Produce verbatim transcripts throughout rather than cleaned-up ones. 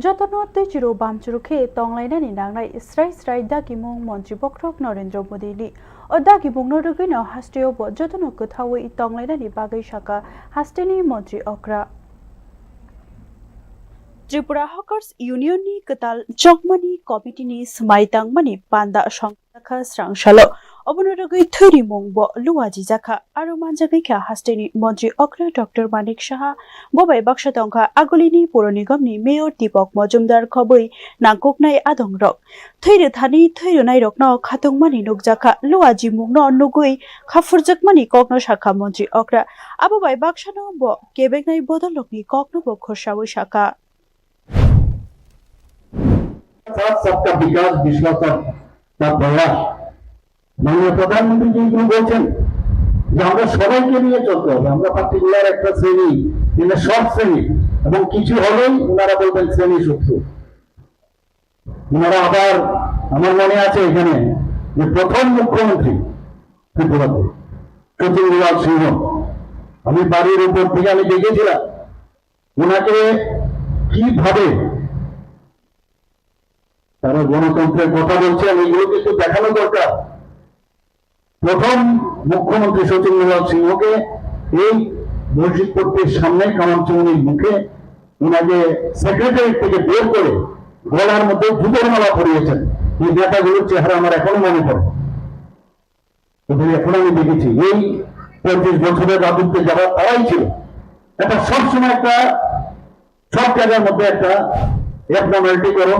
Jotono twi chwrw bam chwrw khe tonglainani nangnai srai srai dagimung Montri Bokhorok Narendra Modi ni. O dagimungno rwgwino hasteo bo jotono kwthaui tonglainani bagwi sakha hasteni Montri Okra. Tripura Hawkers Union ni kwtal chokmani committee ni swmai tangmani panda song jakha srang salo. Obono rwgwi thwirimung bo luaji jakha. Aro manjagwi kha hasteni Montri Okra Doctor Manik Saha, bo bai baksa tongkha Agulini Puro Nigam ni Mayor Deepak Majumdar khobwi nangkuknai adongrok. Thwi rwthani thwi rwnairokno khatungmani nukjakha. Luajimungno nugwi khapurjakmani kokno sakha Montri Okra. Abo bai baksano bo kebeknai bodolrokni kokno bo khorsaui sakha. साथ सबका विकास, विश्वास का प्रयास। माननीय प्रधानमंत्री जी गुरु बोलছেন যে আমরা সবাইকে নিয়ে চলতে হবে, আমরা পার্টিকুলার একটা শ্রেণী, যেটা সব শ্রেণী, এবং কিছু হলেই ওনারা বলবেন শ্রেণী শত্রু। ওনারা আবার, আমার মনে আছে এখানে যে প্রথম মুখ্যমন্ত্রী ত্রিপুরাতে শচীন্দ্রলাল সিংহ, আমি বাড়ির উপর থেকে আমি দেখেছিলাম ওনাকে কিভাবে তারা গণতন্ত্রের কথা বলছেন, এগুলো কিন্তু দেখানো দরকার। প্রথম মুখ্যমন্ত্রী শচীন্দ্রলাল সিংহকে এই মসজিদ কর্তৃর সামনে কামানচুমনির মুখে ওনাকে সেক্রেটারিয়েট থেকে বের করে গলার মধ্যে জুতোর মালা পরিয়েছেন। এই নেতাগুলোর চেহারা আমার এখনো মনে পড়ে। এটা এখন আমি দেখেছি, এই পঁয়ত্রিশ বছরের রাজত্বে যারা তারাই ছিল। এটা সবসময় একটা, সব জায়গার মধ্যে একটা অ্যাবনর্মালিটি করো।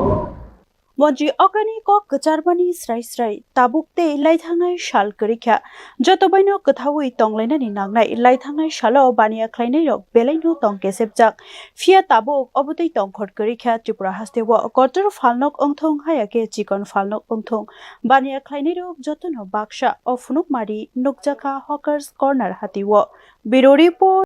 Montri Okrani kok kwcharmani srai srai tabuk tei laithangnai sal kwrwi kha. Joto baino kwthaui tonglainani nangnai laithangnai salo baniya khlainairok belaino tong kesepjak. Phiya tabuk obotwi tongkhor kwrwi kha Tripura hasteo kotor phalnok wngthung haya khe chikon phalnok wngthung. Baniya khlainairok jotono baksa o phunukmari nukjakha Hawkers Corner hatio. Bureau Report.